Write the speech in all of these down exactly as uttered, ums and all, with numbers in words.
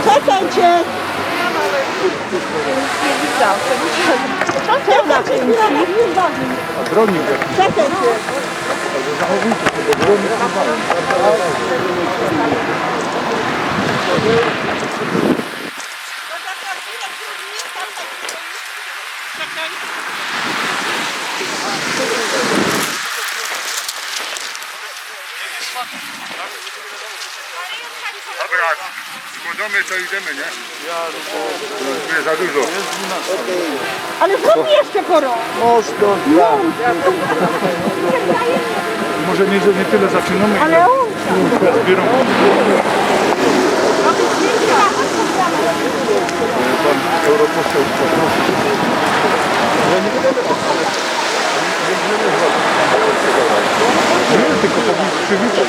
Czekajcie! Co to na tym? Czekajcie! Dobra, skłodōmy, to idymy, nie? To już za dużo. Ale wōn jeszcze poro. Może niy, niy tyle zaczynōmy, ale on zbiyrōm. Pan europoseł poprosił. Niy, tylko powiedz, czy wiecie.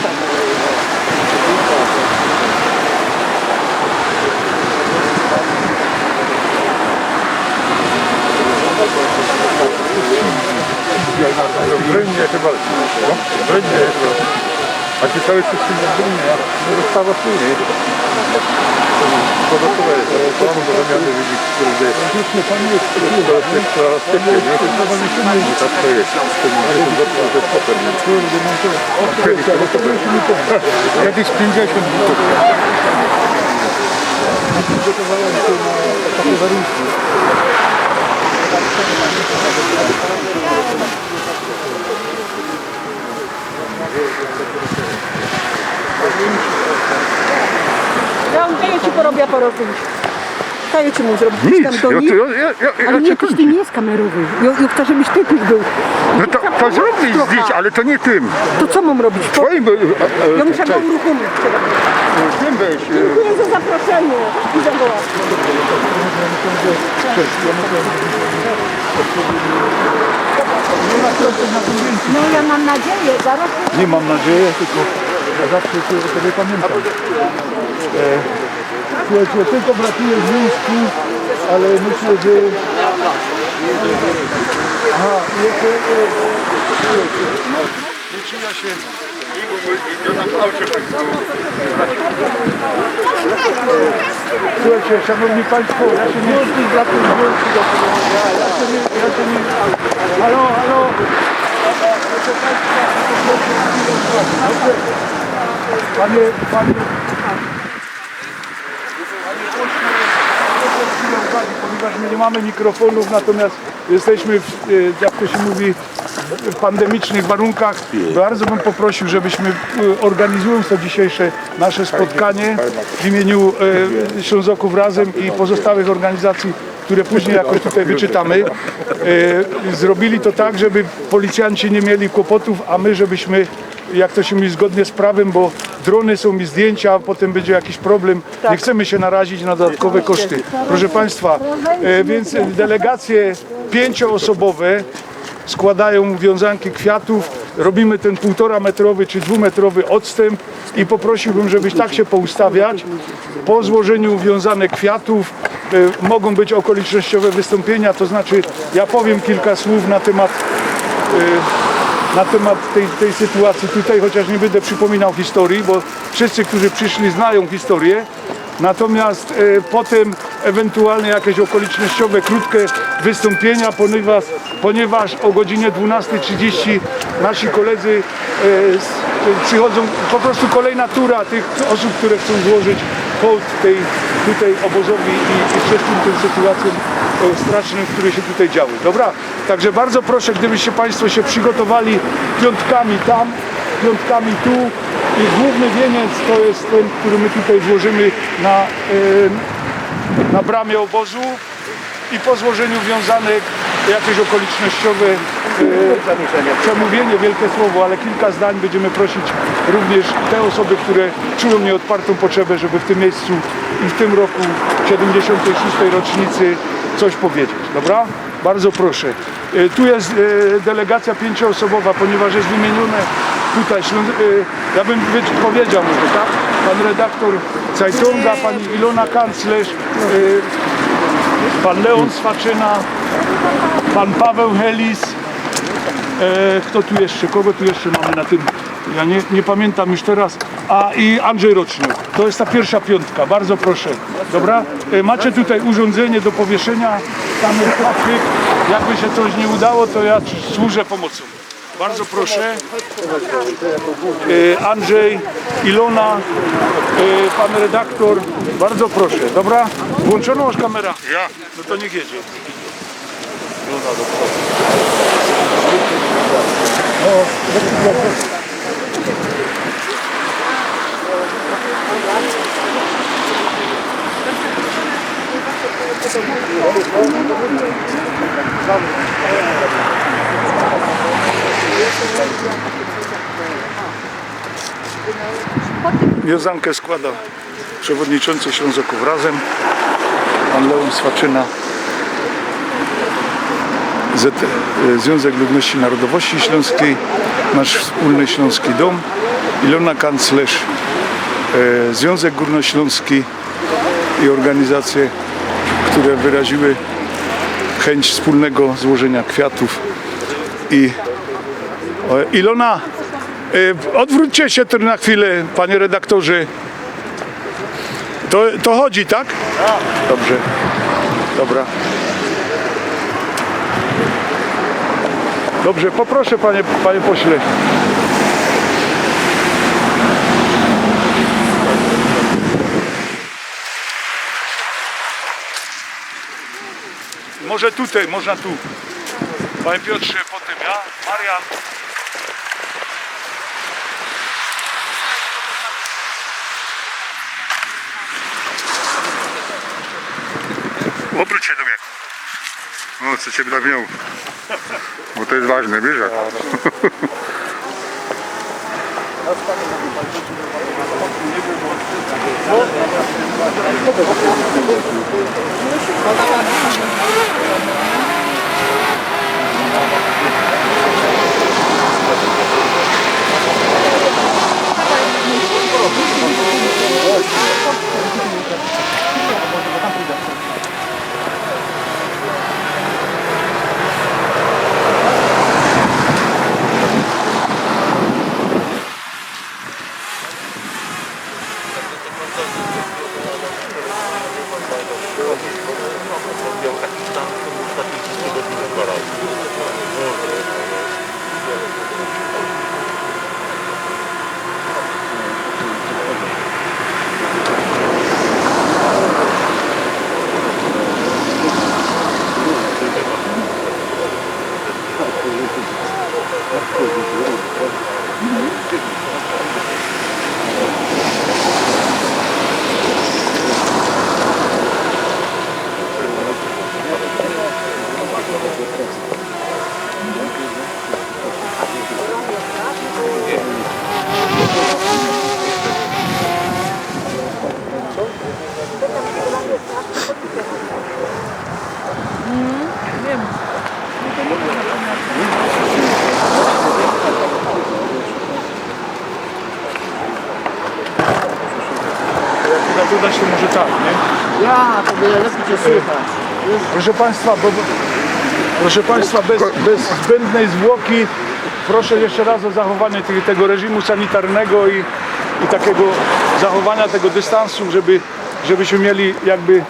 Brynnie chyba. Brynnie. A ty cały czas w tym Brynnie, ja. Dostawa później. Podatkowe jest. Plan do wymiany, widzisz, kurde. To jest coraz lepiej, nie? Tak to jest. To jest potem. Kiedyś, kiedyś to było. Kiedyś pięćdziesiąt było. Ja mu daję ci porobić porozumieć. Daję ci mu zrobić tam do nich. Ale nie, jakoś ty nie jest kamerowy. Ja, ja chcę, żebyś ty też był. No to, to zrobić zdjęcie, ale to nie tym. To co mam robić? To twoim, e, e, ja muszę go uruchomić. Tym weź. Dziękuję za zaproszenie. Idę go. No ja mam nadzieję, zaraz. Nie mam nadzieję, tylko ja zawsze się o tobie pamiętam. E, słuchajcie, tylko brakuje związku, ale myślę, że... Aha, jeszcze... Słuchajcie, szanowni państwo, ja się nie... Ja się nie... Halo, halo. Panie, panie. Ponieważ my nie mamy mikrofónów, natomiast jesteśmy w, e, jak to się mówi, w pandemicznych warunkach. Bardzo bym poprosił, żebyśmy, e, organizując to dzisiejsze nasze spotkanie w imieniu, e, Ślązoków Razem i pozostałych organizacji, które później jakoś tutaj wyczytamy, e, zrobili to tak, żeby policjanci nie mieli kłopotów, a my, żebyśmy, jak to się mówi, zgodnie z prawem, bo drony są i zdjęcia, a potem będzie jakiś problem. Nie chcemy się narazić na dodatkowe koszty. Proszę państwa, e, więc delegacje pięcioosobowe składają wiązanki kwiatów, robimy ten półtora metrowy czy dwumetrowy odstęp i poprosiłbym, żebyś tak się poustawiać. Po złożeniu wiązanek kwiatów, e, mogą być okolicznościowe wystąpienia, to znaczy ja powiem kilka słów na temat, e, na temat tej, tej sytuacji tutaj, chociaż nie będę przypominał historii, bo wszyscy, którzy przyszli, znają historię. Natomiast, e, potem ewentualne jakieś okolicznościowe, krótkie wystąpienia, ponieważ, ponieważ o godzinie dwunastej trzydzieści nasi koledzy, e, s-, przychodzą, po prostu kolejna tura tych osób, które chcą złożyć hołd tej, tutaj obozowi i, i wszystkim tym sytuacjom, e, strasznym, które się tutaj działy. Dobra? Także bardzo proszę, gdybyście państwo się przygotowali piątkami tam, piątkami tu. I główny wieniec to jest ten, który my tutaj złożymy na, e, na bramie obozu. I po złożeniu wiązanek jakieś okolicznościowe, e, przemówienie, wielkie słowo, ale kilka zdań, będziemy prosić również te osoby, które czują nieodpartą potrzebę, żeby w tym miejscu i w tym roku siedemdziesiątej szóstej rocznicy coś powiedzieć, dobra? Bardzo proszę. E, tu jest, e, delegacja pięcioosobowa, ponieważ jest wymienione tutaj Śląz-, e, ja bym wy-, powiedział może, tak? Pan redaktor Cajtunga, pani Ilona Kanclerz, e, pan Leon Swaczyna, pan Paweł Helis, E, kto tu jeszcze? Kogo tu jeszcze mamy na tym? Ja nie, nie pamiętam już teraz. A i Andrzej Roczniuk. To jest ta pierwsza piątka. Bardzo proszę. Dobra? E, macie tutaj urządzenie do powieszenia. Tam jest patyk. Jakby się coś nie udało, to ja służę pomocą. Bardzo proszę. E, Andrzej, Ilona, e, pan redaktor. Bardzo proszę. Dobra? Włączoną masz kamerę? Ja. No to niech jedzie. Wiązankę składa przewodniczący Ślązoków Razem, pan Leon Swaczyna, Z, e, Związek Ludności Narodowości Śląskiej, nasz wspólny Śląski Dom, Ilona Kanclerz, e, Związek Górnośląski i organizacje, które wyraziły chęć wspólnego złożenia kwiatów. I, o, Ilona, e, odwróćcie się tu na chwilę, panie redaktorze. To, to chodzi, tak? Dobrze. Dobra. Dobrze, poproszę, panie, panie pośle. Może tutaj, można tu. Panie Piotrze, potem ja. Marian. Obróć się do mnie. No, co cię tak miał? Bo to jest ważne, wiesz? Jak... Jak uda się, może tak, nie? Ja, to by lepiej cię słychać. Proszę Państwa, bo, proszę Państwa, bez, bez zbędnej zwłoki proszę jeszcze raz o zachowanie tych, tego reżimu sanitarnego i, i takiego zachowania tego dystansu, żeby, żebyśmy mieli jakby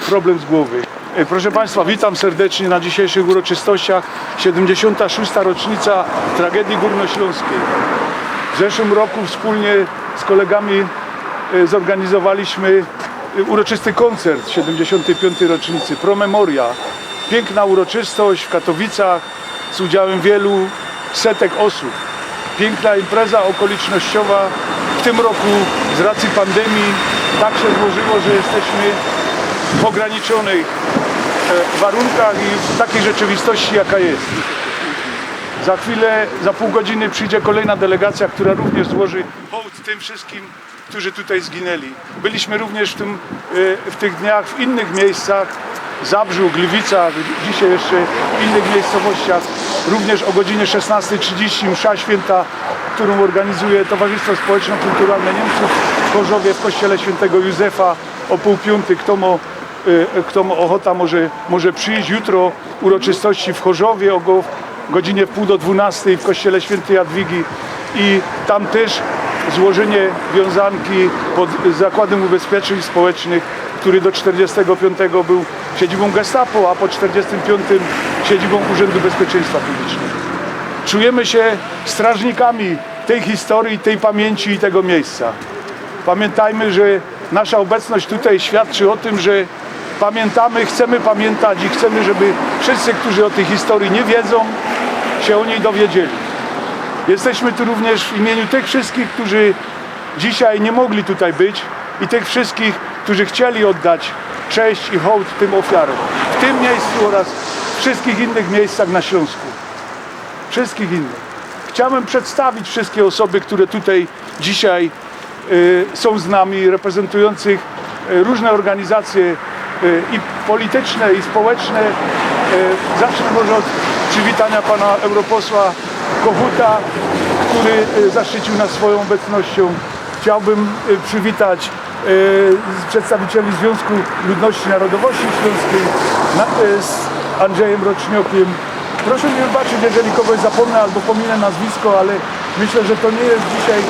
problem z głowy. E, proszę Państwa, witam serdecznie na dzisiejszych uroczystościach. Siedemdziesiąta szósta rocznica tragedii górnośląskiej. W zeszłym roku wspólnie z kolegami, e, zorganizowaliśmy, e, uroczysty koncert siedemdziesiątej piątej rocznicy, Promemoria. Piękna uroczystość w Katowicach z udziałem wielu setek osób. Piękna impreza okolicznościowa. W tym roku z racji pandemii tak się złożyło, że jesteśmy w ograniczonych, e, warunkach i w takiej rzeczywistości, jaka jest. Za chwilę, za pół godziny przyjdzie kolejna delegacja, która również złoży hołd tym wszystkim, którzy tutaj zginęli. Byliśmy również w tym, e, w tych dniach w innych miejscach, Zabrzu, Gliwicach, dzisiaj jeszcze w innych miejscowościach. Również o godzinie szesnastej trzydzieści msza święta, którą organizuje Towarzystwo Społeczno-Kulturalne Niemców w Chorzowie w kościele świętego Józefa o pół piątej. Kto mo-, e, kto mo ochota, może, może przyjść. Jutro uroczystości w Chorzowie, o go-, godzinie w pół do dwunastej w kościele świętej Jadwigi i tam tyż złożynie wiązanki pod Zakładym Ubezpieczeń Społecznych, kery do czterdziestego piątego bōł siedzibōm Gestapo, a po czterdziestym piątym siedzibōm Urzyndu Bezpieczeństwa Publicznego. Czujymy sie strażnikami tyj historyje, tyj pamiyńci i tego miyjsca. Pamiyntejmy, że nasza ôbecność tukej świadczy ô tym, że pamiyntamy, chcemy pamiyntać i chcemy, żeby wszyscy, kerzy ô tyj historyje niy wiedzōm, sie ô nij dowiedzieli. Jesteśmy tu również w imieniu tych wszystkich, kerzy dzisiej niy mogli tukej być i tych wszystkich, kerzy chcieli ôddać cześć i hołd tym ôfiarōm. W tym miyjscu ôraz w wszyskich innych miyjscach na Ślōnsku. Wszyskich innych. Chciałbym przedstawić wszyskie ôsoby, kery tukej dzisiej, e, sōm z nami, reprezentujōncych, e, rōżne ôrganizacje, e, i polityczne, i społeczne. E, zacznę może ôd przywitaniŏ pana europosła Kochuta, kery, e, zaszczycił nas swojōm ôbecnościōm. Chciałbym, e, przywitać, e, przedstawicieli Zwiōnzku Ludności Narodowości Ślōnskij, na, e, z Andrzejym Roczniokym. Proszę mi wybaczyć, jeżeli kogoś zapomnę albo pominę nazwisko, ale myślę, że to nie jest dzisiaj,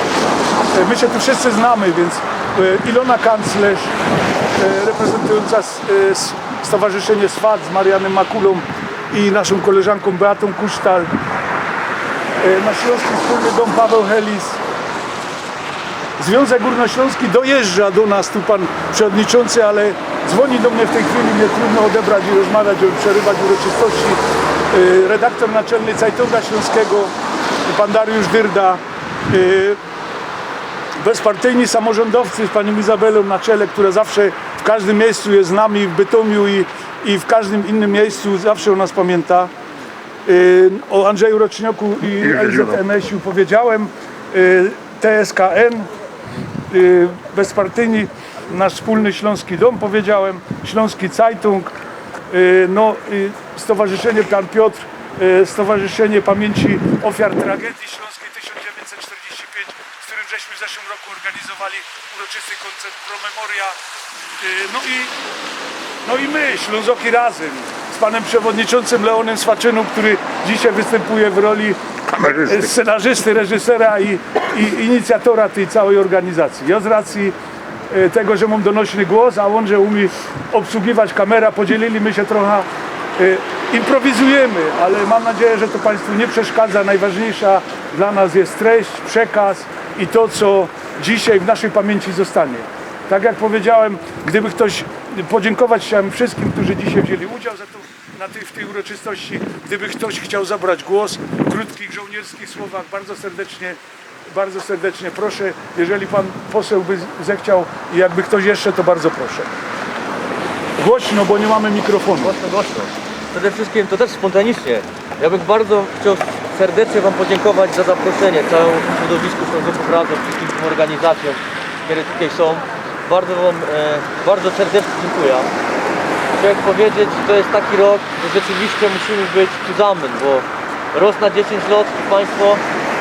e, my się tu wszyscy znamy, więc, e, Ilona Kanclerz, e, reprezentujōnca s-, e, s-, Stowarzyszynie Swat z Marianem Makulōm i naszōm koleżanką Beatą Kusztal, e, na Ślōnski Wspōlny Dōm Paweł Helis, Zwiōnzek Gōrnoślōnski. Dojeżdża do nas tu pan przewodniczący, ale dzwoni do mnie w tej chwili, mnie trudno odebrać i rozmawiać, żeby przerywać uroczystości. Y, redaktor naczelny Cajtunga Ślōnskigo, pan Dariusz Dyrda. Y, bezpartyjni samorządowcy z panią Izabelą na czele, która zawsze w każdym miejscu jest z nami, w Bytomiu i, i w każdym innym miejscu zawsze o nas pamięta. Y, o Andrzeju Rocznioku i L Z M S-ie powiedziałem. Y, T S K N, y, bezpartyjny, nasz wspólny Śląski Dom, powiedziałem, Śląski Cajtung, y, no, y, Stowarzyszenie Pan Piotr, y, Stowarzyszenie Pamięci Ofiar Tragedii Śląskiej tysiąc dziewięćset czterdzieści pięć, z którym żeśmy w zeszłym roku organizowali uroczysty koncert Pro Memoria. Y, no i, no i my, Ślązoki Razem, z panem przewodniczącym Leonem Swaczyną, który dzisiaj występuje w roli, scenarzysty, reżysera i, i inicjatora tej całej organizacji. Ja z racji, e, tego, że mam donośny głos, a on, że umie obsługiwać kamerę, podzielili my się trochę, e, improwizujemy, ale mam nadzieję, że to państwu nie przeszkadza. Najważniejsza dla nas jest treść, przekaz i to, co dzisiaj w naszej pamięci zostanie. Tak jak powiedziałem, gdyby ktoś, podziękować chciałem wszystkim, którzy dzisiaj wzięli udział za to, na tej, w tej uroczystości. Gdyby ktoś chciał zabrać głos w krótkich, żołnierskich słowach, bardzo serdecznie, bardzo serdecznie proszę. Jeżeli pan poseł by zechciał i jakby ktoś jeszcze, to bardzo proszę. Głośno, bo nie mamy mikrofonu. Głośno, głośno. Przede wszystkim to też spontanicznie. Ja bych bardzo chciał serdecznie wam podziękować za zaproszenie, całemu środowisku Ślązoków Razem, wszystkim tym organizacjom, które tutaj są. Bardzo wam, e, bardzo serdecznie dziękuję. Chciałem powiedzieć, że to jest taki rok, że rzeczywiście musimy być zusammen, bo roz na dziesięć lot państwo,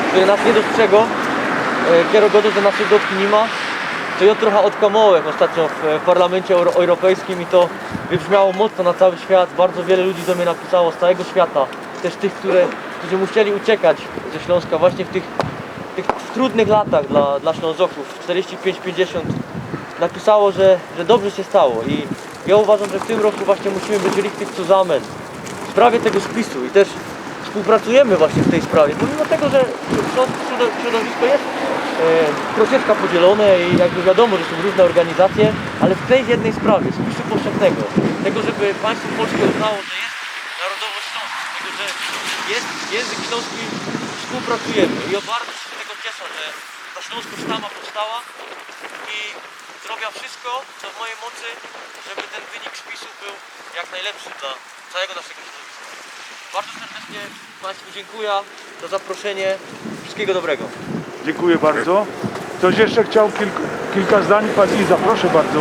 które nas nie dostrzegło, e, kierogodu do naszych dotki nie ma, to ja trochę odkłamałem ostatnio w, w Parlamencie Euro-, Europejskim i to wybrzmiało mocno na cały świat. Bardzo wiele ludzi do mnie napisało z całego świata, też tych, które, którzy musieli uciekać ze Śląska właśnie w tych, tych trudnych latach dla, dla Ślązoków, czterdzieści pięć pięćdziesiąt, napisało, że, że dobrze się stało i ja uważam, że w tym roku właśnie musimy być richtig zusammen w sprawie tego spisu i też współpracujemy właśnie w tej sprawie, pomimo tego, że śląskie środo-, środowisko jest, e, troszeczkę podzielone i jakby wiadomo, że są różne organizacje, ale w tej jednej sprawie, spisu powszechnego, tego, żeby państwo polskie uznało, że jest narodowość śląska, tego, że jest język śląski, współpracujemy. I ja bardzo się z tego cieszę, że ta Śląsko Sztama powstała i zrobię wszystko, co w mojej mocy, żeby ten wynik spisu był jak najlepszy dla całego naszego środowiska. Bardzo serdecznie państwu dziękuję za zaproszenie. Wszystkiego dobrego. Dziękuję bardzo. Ktoś jeszcze chciał kilk-, kilka zdań? Pani Iza, proszę bardzo.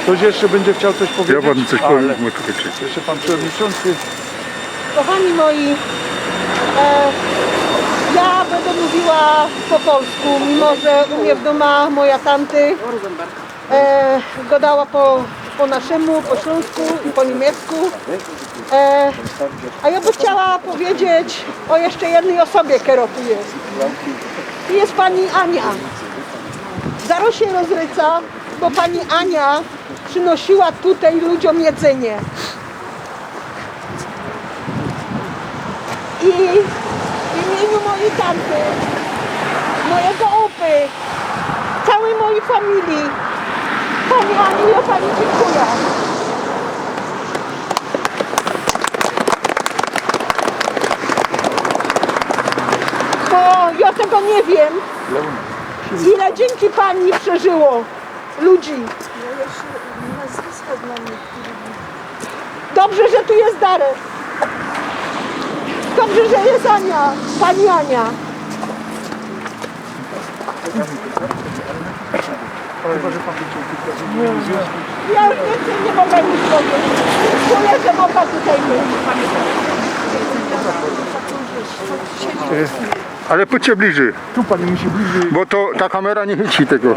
Ktoś jeszcze będzie chciał coś powiedzieć? Ja panu coś powiem, ale może poczekać. Jeszcze pan przewodniczący. Kochani moi, e, ja będę mówiła po polsku, mimo że u mnie w doma moja tanty, e, gadała po, Po naszemu, po ślōnsku i po niymiecku. E, a jŏ bych chciała powiedzieć o jeszcze jednej osobie, kero tu jest. Tu jest pani Ania. Zarŏz sie rozryca, bo pani Ania przynosiła tutaj ludziom jedzenie. I w imieniu mojej tanty, mojego opy, całej mojej familii, pani Aniu, jŏ pani dziynkuja. Bo jŏ tego niy wiym, ile dziynki pani przeżyło ludzi. Dobrze, że tu jest Darek. Dobrze, że jest Ania, pani Ania. Ja już więcej nie mogę nic powiedzieć. Dziękuję, że mogła tutaj być. Ale pōdźcie bliżyj, Tu pani musi bliżej. bo to ta kamera niy chyci tego.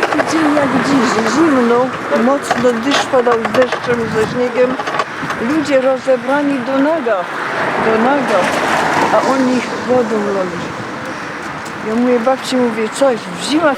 Taki dzień jak dziś, zimno, mocno deszcz padał z deszczem, ze śniegiem. Ludzie rozebrani do naga, do naga, a oni wodą lali. Ja mówię, babci mówię, coś, w zimach